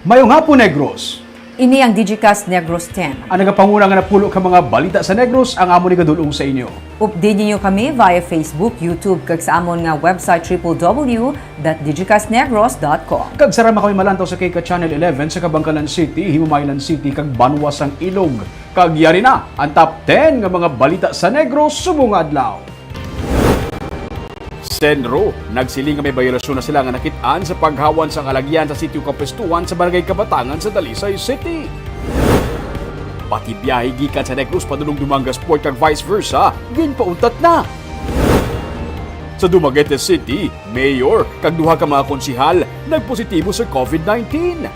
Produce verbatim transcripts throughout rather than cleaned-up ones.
Mayong hapon, Negros! Ini ang Digicast Negros ten. Ang nagapanguna nga napulo ka mga balita sa Negros ang amon igadul-ong sa inyo. Update ninyo kami via Facebook, YouTube, kag sa amon nga website, triple W dot digicastnegros dot com. Kag sarang man kami malantaw sa K K Channel eleven sa Kabankalan City, Himamaylan City, kag Banwa sang Ilog. Kag yari na ang top ten nga mga balita sa Negros subong nga adlaw. CENRO nagsiling nga may bayolasyon na sila nga nakit-an sa paghawan sang alagyan sa sitio Kapestuan sa Barangay Kabatangan sa Dalisay City. Pati biyahe gikan sa Negros padulong Dumangas Port kag vice versa, ginpauntat na. Sa Dumaguete City, mayor kag duha ka mga konsihal nagpositibo sa COVID nineteen.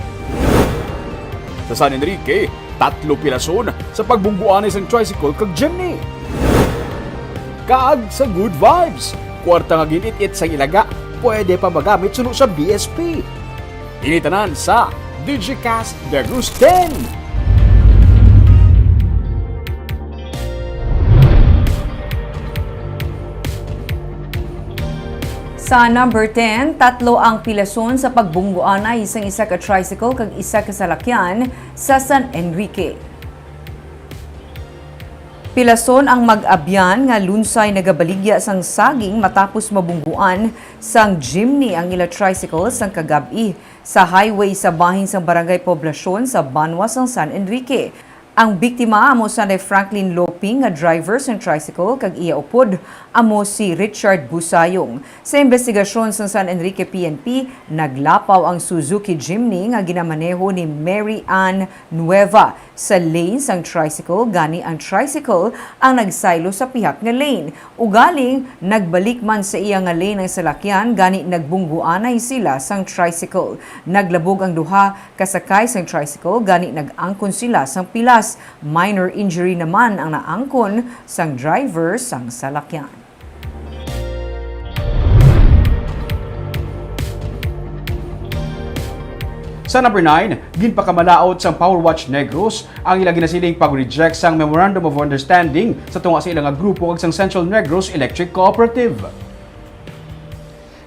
Sa San Enrique, tatlo pilason sa pagbungguanay sang tricycle kag jeepney. Kag sa Good Vibes, kwarta nga gin-it-it sang ilaga, pwede pa magamit suno sa B S P. Ini tanan sa Digicast Negros ten. Sa number ten, tatlo ang pilason sa pagbungguanay sang isa ka tricycle kag isa ka salakyan sa San Enrique. Pilason ang mag-abyan nga lunsay nagabaligya sang saging matapos mabungguan sang jeepney ang ila tricycle sang kagab-i sa highway sa bahin sang Barangay Poblacion sa banwa sang San Enrique. Ang biktima amo sanay Franklin Loping nga driver sang tricycle kag iya upod amo si Richard Busayong. Sa imbestigasyon sang San Enrique P N P, naglapaw ang Suzuki Jimny nga ginamaneho ni Mary Ann Nueva sa lane sang tricycle, gani ang tricycle ang nagsaylo sa pihak nga lane. Ugaling nagbalik man sa iya nga lane ang salakyan, gani nagbungguanay sila sang tricycle. Naglabog ang duha kasakay sang tricycle, gani nag-angkon sila sang pilas. Minor injury naman ang naangkon sang driver sang salakyan. Sa number nine, ginpakamalaut sang Power Watch Negros ang ila ginasiling pag-reject sang Memorandum of Understanding sa tunga sa ila nga grupo kag sang Central Negros Electric Cooperative.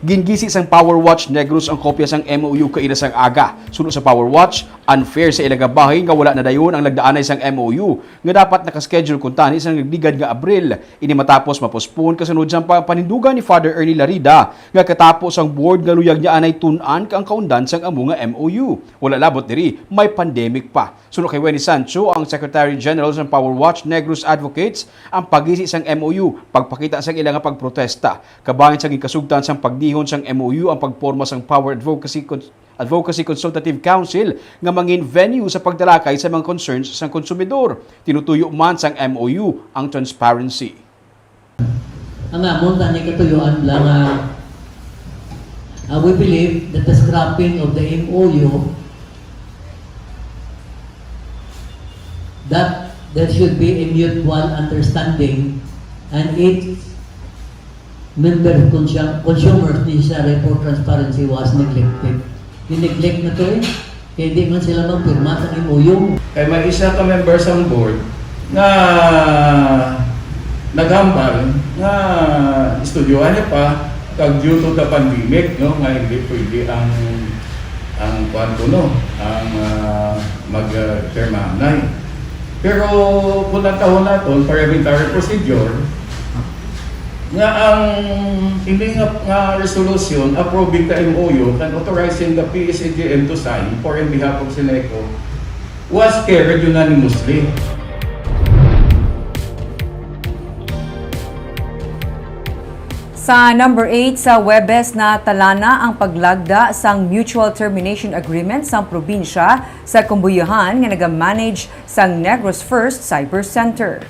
Gingisi sang Power Watch Negros ang kopya sang M O U kaina sang aga. Suno sa Power Watch, unfair sa ila nga bahin nga wala na dayon ang nagdaanay sang M O U nga dapat naka-schedule kuntani sang nagligad nga Abril. Ini matapos ma-postpone kasunod sang pa-, panindugan ni Father Ernie Larida nga katapo sang board nga luyag niya anay tun-an ka ang kaundan sang amo nga M O U. Wala labot diri, may pandemic pa. Suno kay Wenny Sancho, ang Secretary General sang Power Watch Negros Advocates, ang paggisi sang M O U, pagpakita sang ila nga pagprotesta. Kabahin sa ginkasugtan sang pagdihon sang M O U ang pagporma sang Power Advocacy Con-, Advocacy Consultative Council nga mangin venue sa pagtalakay sa mga concerns sang konsumidor. Tinutuyo man sang M O U ang transparency. Ang amon tani katuyoan lang nga, uh, we believe that the scrapping of the M O U, that there should be a mutual understanding and each member consu-, consumers necessary for transparency was neglected. Ni-neglect na to eh. Kaya di man sila magpirma sa M O U. Kay may isa ka member sang board nga naghambal nga istudyohan niya pa, kag due to the pandemic, no, nga hindi pwede ang, ang kuwan ko, no, ang, ah, mag, ah, pirmahanay. Pero kung natahon naton, parliamentary procedure, nga ang hindi nga, nga resolution approving the M O U and authorizing the P S A G M to sign for and behalf of Ceneco was carried unanimously. Sa number eight, sa Huwebes, natalana ang paglagda sang Mutual Termination Agreement sang probinsya sa kumbuyahan nga naga-manage sang Negros First Cyber Center.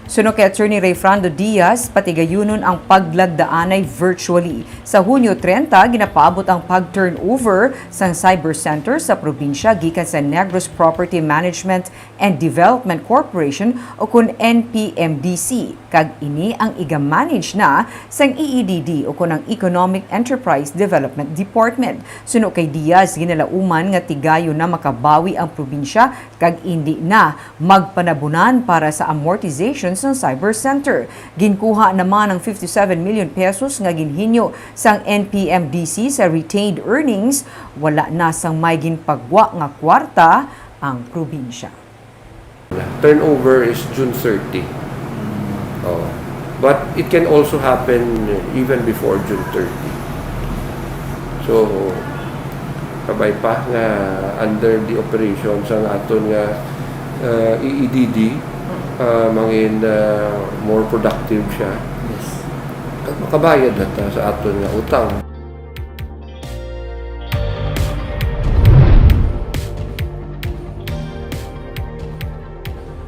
Suno kay Attorney Rayfrando Diaz, patigayunon ang paglagdaanay virtually. Sa Hunyo treinta, ginapaabot ang pag-turnover sang cyber center sa probinsya gikan sa Negros Property Management and Development Corporation, o kon N P M D C, kag ini ang iga-manage na sang E E D D, o kon ang Economic Enterprise Development Department. Suno kay Diaz, ginalauman nga tigayon na makabawi ang probinsya kag indi na magpanabunan para sa amortization sang Cyber Center. Ginkuha naman ang fifty-seven million pesos nga ginhinyo sang N P M D C sa retained earnings. Wala na sang may ginpagwa nga kwarta ang probinsya. Turnover is June thirty. Oh. But it can also happen even before June thirty. So, kabay pa nga under the operation sang aton nga, uh, E E D D, uh, mangin, uh, more productive siya. Yes. Makabayad na ta sa aton nga utang.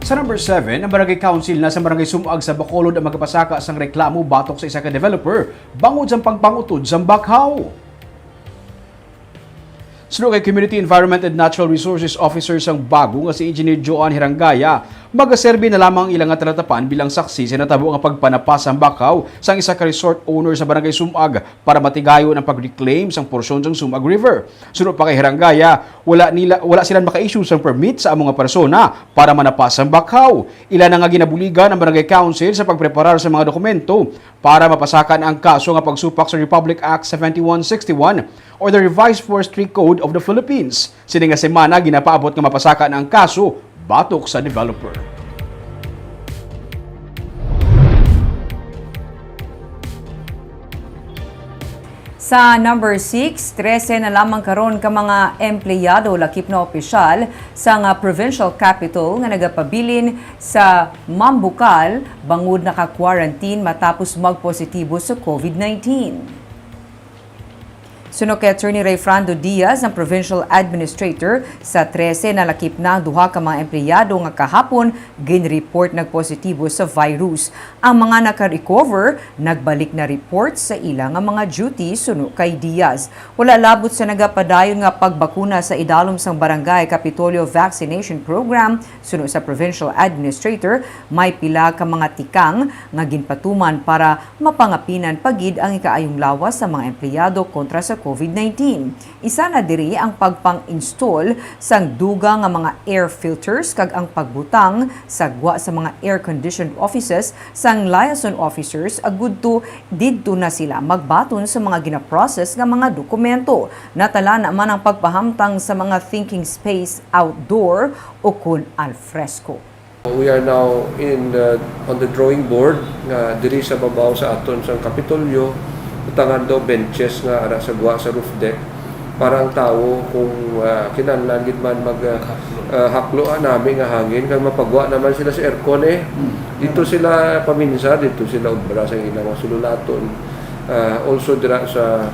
Sa number seven, ang Barangay Council na sa Barangay Sumag sa Bacolod ang magapasaka sang reklamo batok sa isa ka developer bangod sang pagpangutod sang bakhaw. Suno kay Community Environment and Natural Resources Officer sang Bago nga si Engineer Joan Hirangaya, magaserbi na lamang ang ila nga talatapan bilang saksi sa natabo nga pagpanapas sang bakhaw sang isa ka resort owner sa Barangay Sumag para matigayon ang pag-reclaim sang porsyon sang Sumag River. Suno pa kay Hirangaya, wala nila wala sila maka-issue sang permit sa amo nga persona para manapas sang bakhaw. Ila na nga ginabuligan ang Barangay Council sa pagpreparar sa mga dokumento para mapasakan ang kaso nga pagsupak sa Republic Act seventy-one sixty-one or the Revised Forestry Code of the Philippines. Sini nga semana ginapaabot nga mapasakan ang kaso batok sa developer. Sa number six, trese na lamang karon ka mga empleyado, lakip na opisyal, sa nga provincial capital nga nagapabilin sa Mambukal bangod naka-quarantine matapos magpositibo sa COVID nineteen. Suno kay Attorney Rayfrando Diaz, ang provincial administrator, sa trese nalakip na ang duha ka mga empleyado nga kahapon ginreport nagpositibo sa virus. Ang mga naka-recover nagbalik na report sa ila nga mga duty, suno kay Diaz. Wala labot sa nagapadayon nga pagbakuna sa idalom sang Barangay Kapitolyo Vaccination Program, suno sa provincial administrator, may pila ka mga tikang nga ginpatuman para mapangapinan pa gid ang ikaayong lawas sa mga empleyado kontra sa COVID nineteen. Isa na diri ang pagpang-install sang dugang nga mga air filters kag ang pagbutang sa gwa sa mga air-conditioned offices sang liaison officers agud to didto na sila magbaton sa mga ginaprocess nga mga dokumento. Natala na man ang pagpahamtang sa mga thinking space outdoor o kun al fresco. We are now in the, on the drawing board nga diri sa babaw sa aton sang Kapitolyo, butangan daw benches nga ara sa gwa sa roof deck para ang tawo kung, ah, kinahanglan gid man mag, ah, ah, haklo ang nami nga hangin kag mapagwa naman sila sa aircon eh. Dito sila paminsa, dito sila obra sa ilang mga sululaton. Ah, also dira sa,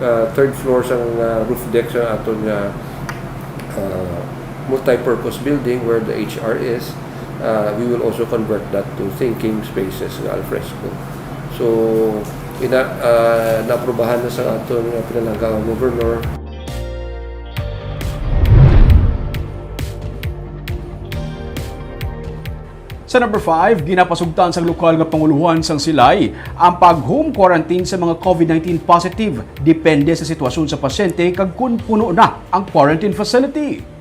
ah, third floor sang, ah, roof deck sa aton nga, ah, multi-purpose building where the H R is, uh, we will also convert that to thinking spaces nga al fresco. So, ina, uh, naaprubahan na sa aton nga pinalangga nga governor. Sa number five, ginapasugtan sang lokal nga panguluhan sang Silay ang pag-home quarantine sa mga COVID nineteen positive, depende sa sitwasyon sa pasyente kag kun puno na ang quarantine facility.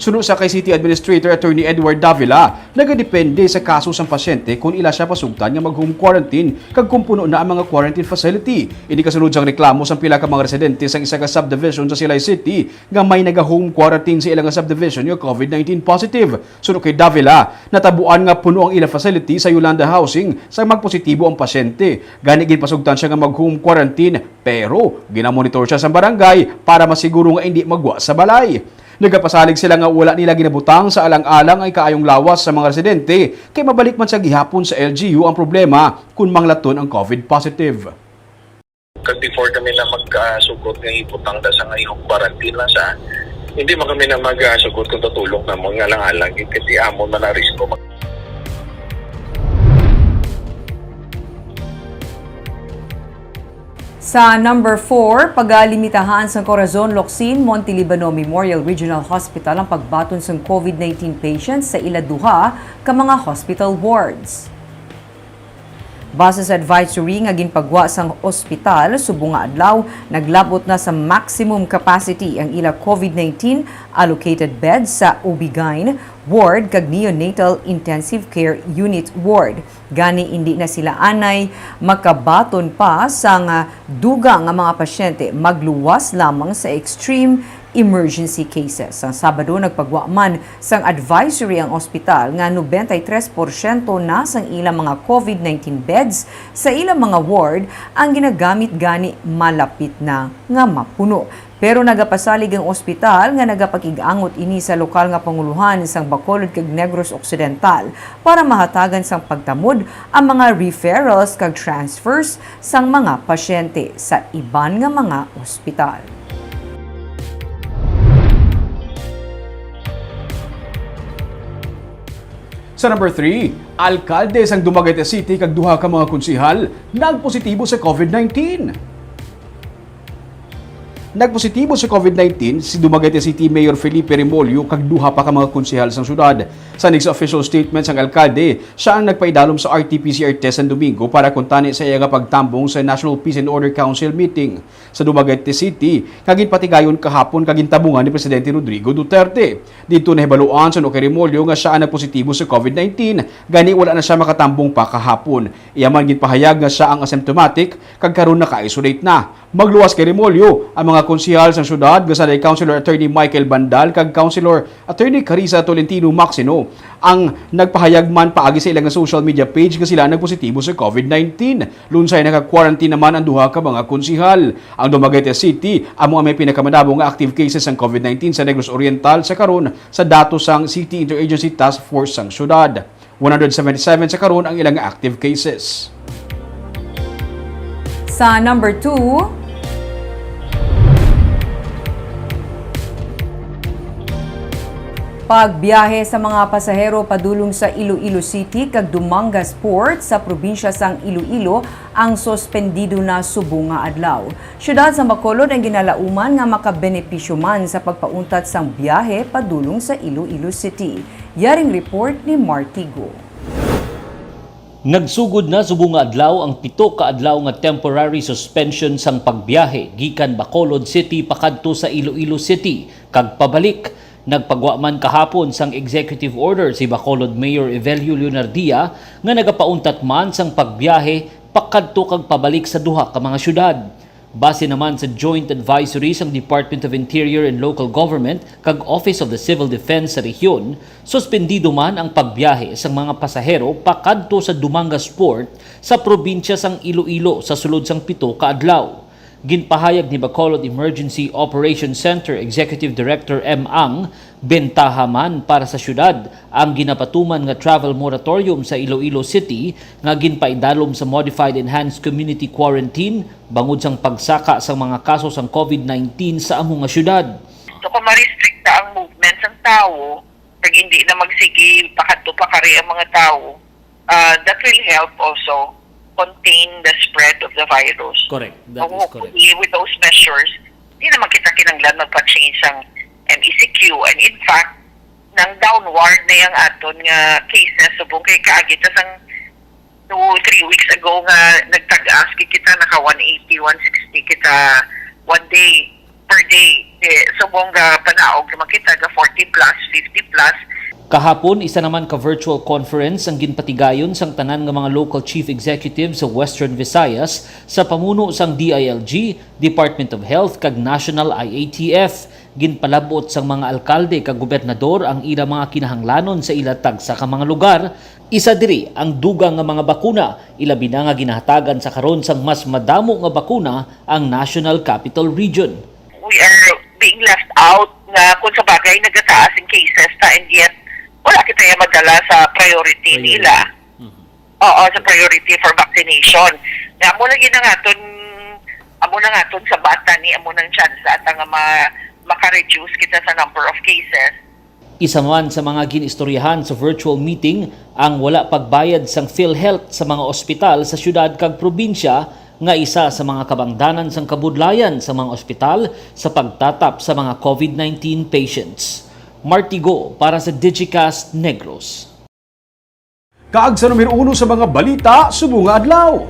Suno sa kay City Administrator Attorney Edward Davila, nagadepende sa kaso sang pasyente kon ila sia pasugtan nga mag-home quarantine kag kon puno na ang mga quarantine facility. Ini kasunod sang reklamo sang pila ka mga residente sang isa ka subdivision sa Silay City nga may naga-home quarantine sa ila nga subdivision nga COVID nineteen positive. Suno kay Davila, natabuan nga puno ang ila facility sa Yolanda Housing sang magpositibo ang pasyente. Gani ginpasugtan sia nga mag-home quarantine, pero ginamonitor sia sa barangay para masiguro nga indi magwa sa balay. Nagapasalig sila nga wala nila ginabutang sa alang-alang ang ikaayong lawas sa mga residente, kay mabalik man sa gihapon sa L G U ang problema kon manglaton ang COVID positive. Kag before kami na magsugot nga ibutang ta sa nga home quarantine lang sa, hindi man kami na magsugot kung tutulong namon nga alang-alang gid kasi amon man ang risko. Sa number four, pagalimitahan sang Corazon Locsin Montelibano Memorial Regional Hospital ang pagbaton sang COVID nineteen patients sa ila duha ka mga hospital wards. Base sa advisory nga ginpagwa sang ospital, subong nga adlaw, naglab-ot na sa maximum capacity ang ila COVID nineteen allocated beds sa O B gyn ward kag neonatal intensive care unit ward. Gani, indi na sila anay makabaton pa sang, ah, dugang nga mga pasyente, magluwas lamang sa extreme emergency cases. Sang Sabado, nagpagwa man sang advisory ang ospital nga nobenta y tres porsyento na sang ilang mga COVID nineteen beds sa ilang mga ward ang ginagamit, gani malapit na nga mapuno. Pero nagapasalig ang ospital nga nagapakig-angot ini sa lokal nga panguluhan sang Bacolod kag Negros Occidental para mahatagan sang pagtamod ang mga referrals kag transfers sang mga pasyente sa iban nga mga ospital. Sa number three, alkalde sang Dumaguete City kag duha ka mga konsehal nagpositibo sa COVID nineteen. Nagpositibo sa COVID nineteen si Dumaguete City Mayor Felipe Remollo kag duha pa ka mga konsehal sang syudad. Sa next official statement sang alkalde, sia ang nagpaidalom sa R T P C R test sang Domingo para kuntani sa iya nga pagtambong sa National Peace and Order Council meeting sa Dumaguete City nga ginpatigayon kahapon kag gintabungan ni Presidente Rodrigo Duterte. Didto nahibaluan sang Uki Remollo nga sia ang nagpositibo sa COVID nineteen, gani wala na sia makatambong pa kahapon. Iya man ginpahayag nga sia ang asymptomatic kag karon naka-isolate na. Magluwas kay Remollo ang mga konsehal sang syudad nga sanay Councilor Attorney Michael Bandal kag Councilor Attorney Carissa Tolentino Maxino, ang nagpahayag man paagi sa ila nga social media page nga sila nagpositibo sa COVID nineteen. Lunsay naka-quarantine naman ang duha ka mga konsehal. Ang Dumaguete City amo ang may pinakamadamo nga active cases sang COVID nineteen sa Negros Oriental sa karon sa datos sang City Interagency Task Force sang syudad. One hundred seventy-seven sa karon ang ilang active cases. Sa number two, pagbiyahe sa mga pasahero padulong sa Iloilo City kag Dumangas Port sa probinsya sang Iloilo ang suspendido na subong nga adlaw. Siyudad sa Bacolod ang ginalauman nga makabenepisyo man sa pagpauntat sang biyahe padulong sa Iloilo City. Yaring report ni Martigo. Nagsugod na subong nga adlaw ang pito ka adlaw nga temporary suspension sang pagbiyahe gikan Bacolod City pakadto sa Iloilo City kag pabalik. Nagpagwa man kahapon sang executive order si Bacolod Mayor Evelio Leonardia nga nagapauntat man sang pagbiyahe pakadto kag pabalik sa duha ka mga syudad. Base naman sa joint advisory sang Department of Interior and Local Government kag Office of the Civil Defense sa rehiyon, suspendido man ang pagbiyahe sang mga pasahero pakadto sa Dumangas Port sa probinsya sang Iloilo sa sulod sang pito ka adlaw. Ginpahayag ni Bacolod Emergency Operations Center Executive Director M. Ang, bentaha man para sa syudad ang ginapatuman nga travel moratorium sa Iloilo City nga ginpaidalom sa Modified Enhanced Community Quarantine bangod sang pagsaka sang mga kaso sang COVID nineteen sa amo nga syudad. So kung ma-restrict na ang movement sang tawo, kag hindi na magsigi pakadto pakari ang mga tawo, uh, that will help also contain the spread of the virus. Correct. That so is correct. With those measures, di naman kita kinanglan magpa-change sang M E C Q. And in fact, nang downward na yung aton nga cases subong kay kaagi ta sang two, three weeks ago nga nagtag-as kita, naka one eighty, one sixty kita one day, per day. Eh, subong ga panaog naman kita ga forty plus, fifty plus. Kahapon, isa naman ka virtual conference ang ginpatigayon sang tanan nga mga local chief executive sa Western Visayas sa pamuno sang D I L G, Department of Health kag National I A T F. Ginpalab-ot sang mga alkalde kag gobernador ang ila mga kinahanglanon sa ila tagsa ka mga lugar. Isa diri ang dugang nga mga bakuna, ilabi na nga ginahatagan sa karon sang mas madamo nga bakuna ang National Capital Region. We are being left out nga kung sa bagay nagataas ang cases ta and yet wala kita ya madala sa priority nila. Oo, sa priority for vaccination. Nga amo lang yun ang aton, amo lang aton sa bata ni amo nang chance ata nga ma, maka-reduce kita sa number of cases. Isa man sa mga gin-istoryahan sa virtual meeting ang wala pagbayad sang PhilHealth sa mga ospital sa syudad kag probinsya nga isa sa mga kabangdanan sang kabudlayan sa mga ospital sa pagtatap sa mga COVID nineteen patients. Martigo para sa Digicast Negros. Kag sa numero uno sa mga balita subong nga adlaw.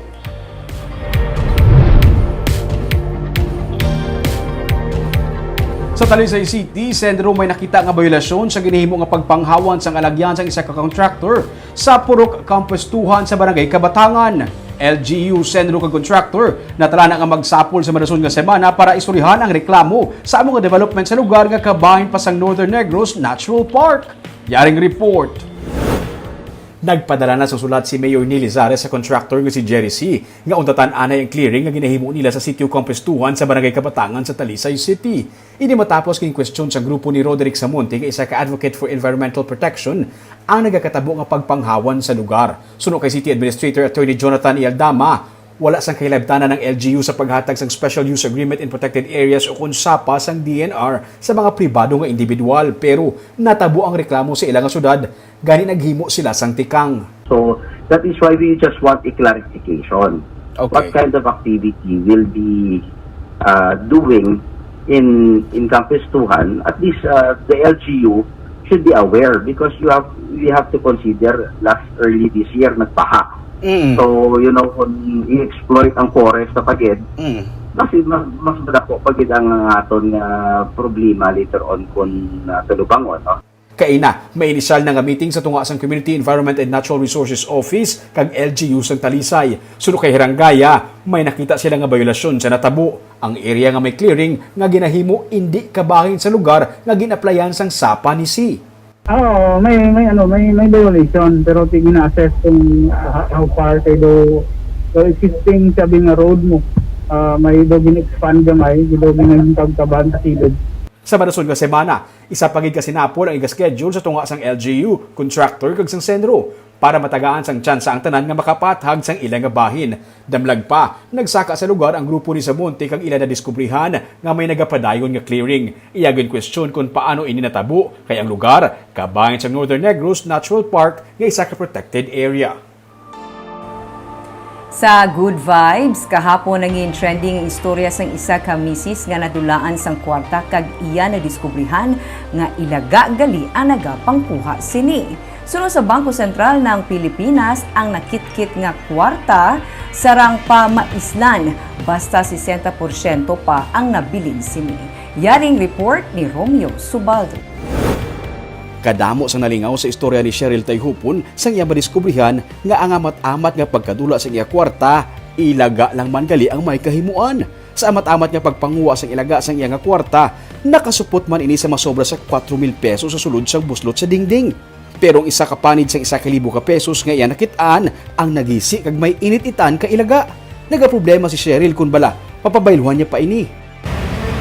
Sa Talisay City, Senro, may nakita nga biolasyon sa ginahimo nga pagpanghawan sang alagyan sang isa ka contractor sa Purok Kampuestuhan sa Barangay Kabatangan. L G U, Senro kag contractor, natala na nga magsapol sa madason nga semana para istoryahan ang reklamo sa amo nga development sa lugar nga kabahin pa sang Northern Negros Natural Park. Yaring report. Nagpadala na sa sulat si Mayor Neil Lizares sa contractor nga si Jerry C nga untatan anay ang clearing nga ginahimo nila sa Sitio Kampuestuhan sa Barangay Kabatangan sa Talisay City. Ini matapos ginkwestiyon sang grupo ni Roderick Samonte nga isa ka advocate for environmental protection ang nagakatabo nga pagpanghawan sa lugar. Suno kay City Administrator Attorney Jonathan Ialdama, wala sang kahilabtanan ang L G U sa paghatag sang Special Use Agreement in Protected Areas o kon SAPA sang D N R sa mga pribado nga individual, pero natabo ang reklamo sa ila nga syudad, gani naghimo sila sang tikang. So, that is why we just want a clarification. Okay. What kind of activity will be uh, doing in in Kampuestuhan? At least uh, the L G U should be aware because you have we have to consider last early this year nagbaha. Mm. So, you know, kung i-exploit ang forest sa pagid, Mm. mas, mas, mas madako pagid ang aton nga problema later on kung uh, tulubangon, no? Kaina, may inisyal na nga meeting sa tunga sang Community Environment and Natural Resources Office kag L G U sang Talisay. Suno kay Hirangaya, may nakita sila nga biolasyon sa natabo. Ang area nga may clearing nga ginahimo indi kabahin sa lugar nga gin-applyan sang SAPA ni C. Oo, may, may, ano, may, may violation, pero ti gina-assess kung, ah, how far kay do, do existing sabi nga road mo, ah, may do gin-expand gamay, do gin-, taban sa kilid. Sa madason nga semana, isa pa gid ka sinapol ang iga-schedule sa tunga sang L G U, contractor kag sang Senro para matagaan sang tsansa ang tanan nga makapathag sang ila nga bahin. Damlag pa, nagsaka sa lugar ang grupo ni Samonte kag ila nadiskubrihan nga may nagapadayon nga clearing. Iya ginkwestiyon kon paano ini natabo, kay ang lugar kabahin sang Northern Negros Natural Park nga isa ka protected area. Sa Good Vibes, kahapon nangin trending ang istorya sang isa ka misis nga nadulaan sang kwarta kag iya nadiskubrihan nga ilaga gali ang nagapangkuha sini. Suno sa Bangko Sentral ng Pilipinas, ang nakitkit nga kwarta sarang pa maislan, basta sesenta porsyento pa ang nabilin sini. Yaring report ni Romeo Subaldo. Kadamo sang nalingaw sa istorya ni Cheryl Tayhupon sang iya madiskubrihan nga ang amat-amat nga pagkadula sa iya kwarta, ilaga lang man gali ang may kahimuan. Sa amat-amat nga pagpanguha sang ilaga sang iya nga kwarta, nakasupot man ini sa masobra sa kwatro mil pesos sa sulod sang buslot sa dingding. Pero ang isa ka panid sang isa ka libo ka pesos nga iya nakit-an ang nagisi kag may init-itan ka ilaga. Nagaproblema si Cheryl kun bala mapabayluhan niya pa ini.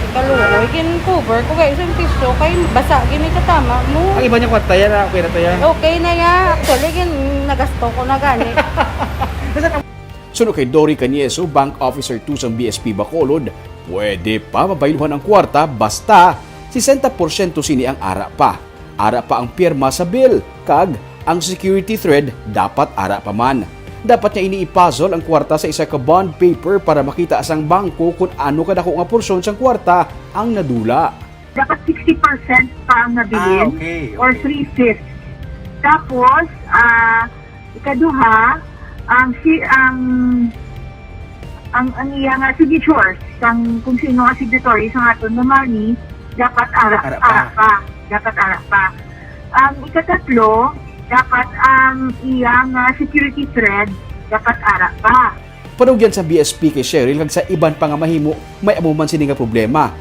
Kaluoy, gin-cover ko kay isang piso kay basa gini katama mo. Ang iba niya kwarta yan, ah, okay na to yan. Okay na ya. Actually, gin nagasto ko na gani. Suno kay Dory Canieso, Bank Officer two sang B S P Bacolod, pwede pa mabayluhan ang kwarta basta sesenta porsyento sini ang ara pa. Ara pa ang pirma sa bill, kag ang security thread dapat ara pa man. Dapat niya ini i-puzzle ang kwarta sa isa ka bond paper para makita sang bangko kon ano kadako nga porsyon sang kwarta ang nadula. Dapat sixty percent pa ang nabilin Ah, okay, or okay. three-fifths. Tapos, ah, ikaduha, ang si-, ang, ang, ang iya nga signature, sang kung sino ang signatory sa aton nga money, dapat ara, Ara pa. ara pa. Dapat ara pa. Ang ikatatlo, dapat ang iya nga security thread, dapat ara pa. Panugyan sa B S P kay Cheryl kag sa iban pa nga mahimo may amo man sini nga problema.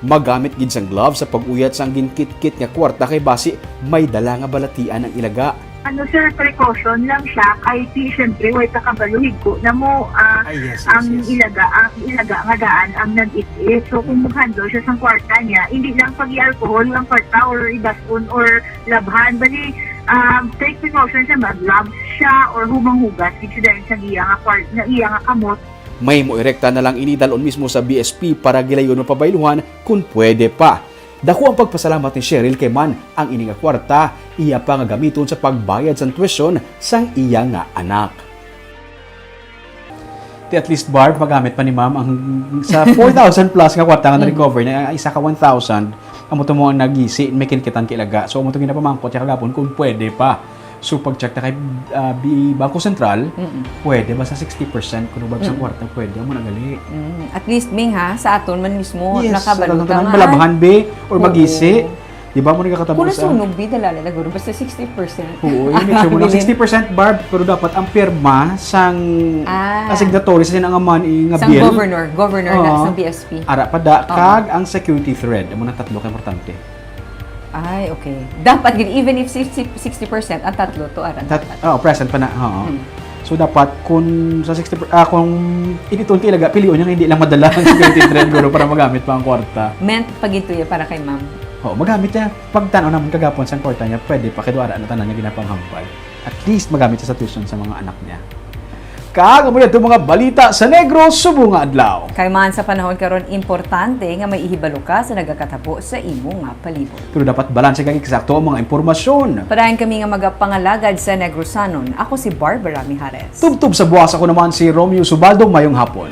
Magamit gid sang gloves sa pag-uyat sang ginkitkit nga kwarta kay basi may dala nga balatian ang ilaga. Ano, sir, precaution lang siya kay ti, syempre, way ka kabalo, higko na mo, ah, Ay, yes, yes, ang yes. ilaga, ang ilaga nga daan ang nag-it-it. So, kung Mm. mag-handle siya sang kwarta niya, hindi lang pag-i-alcohol ang kwarta or idason or labhan, bali, um, take precaution siya, mag-gloves siya or humanghugas gid siya dahil sa iya nga kwart-, nga iya nga kamot. May moirekta na lang ini dal-on mismo sa B S P para gilayon mapabayluhan kun pwede pa. Dako ang pagpasalamat ni Cheryl kay man ang ini nga kwarta iya pa nga gamiton sa pagbayad sang tuition sang iya nga anak. Ti at least, Barb, magamit pa ni Ma'am ang sa four thousand plus nga kwarta nga Mm. na-recover niya, ang isa ka one thousand, amo to mo ang nagisi, may kinkitan kay ilaga. So, amo to ginapamangkot niya kagapon kung pwede pa. So, pag-check na kay, ah, B-, Bangko Sentral, Mm-mm. pwede ba sa sixty percent kung ba sa Mm. kwarta, pwede mo nang gali. Mm. At least, Ming, ha, sa aton man mismo, Yes, nakabalota sa tanan, nga, malabhan, be, or Oo. magisi. Di ba mo nagkakatabo Kung sa... nasunog, bi, dala na guro, basta sixty percent. Oo, yun, make sure mo lang Bilin. Sixty percent, Barb, pero dapat ang pirma sang Ah. ah, signatory sa sinang aman i nga Sang bill. governor, governor na, Oo. sang B S P. Ara pa da, Oo. kag ang security thread, amo na tatlo ka importante. Ay, okay. Dapat gid, even if sixty, sixty percent, ang tatlo to, aran Tat dapat. Oh, present pa na, oo. Hmm. So dapat kung sa sixty per- ah, kung initunti ilaga, pilion niya nga hindi lang madala ang security thread guro para magamit pa ang kwarta. Meant pagituya para kay ma'am. Oo, magamit niya. Pagtanaw naman kagapon sa kwarta niya, pwede pa kay ara na tanan niya ginapanghampay. At least magamit siya sa tuition sa mga anak niya. Kag amo to mga balita sa Negros subong nga adlaw. Kay man sa panahon karon, importante nga may ihibalo ka sa nagakatabo sa imo nga palibot. Pero dapat balanse kag eksakto ang mga impormasyon. Padayon kami nga magapangalagad sa Negrosanon. Ako si Barbara Mijares. Tubtob sa buwas, ako naman si Romeo Subaldo. Mayong hapon.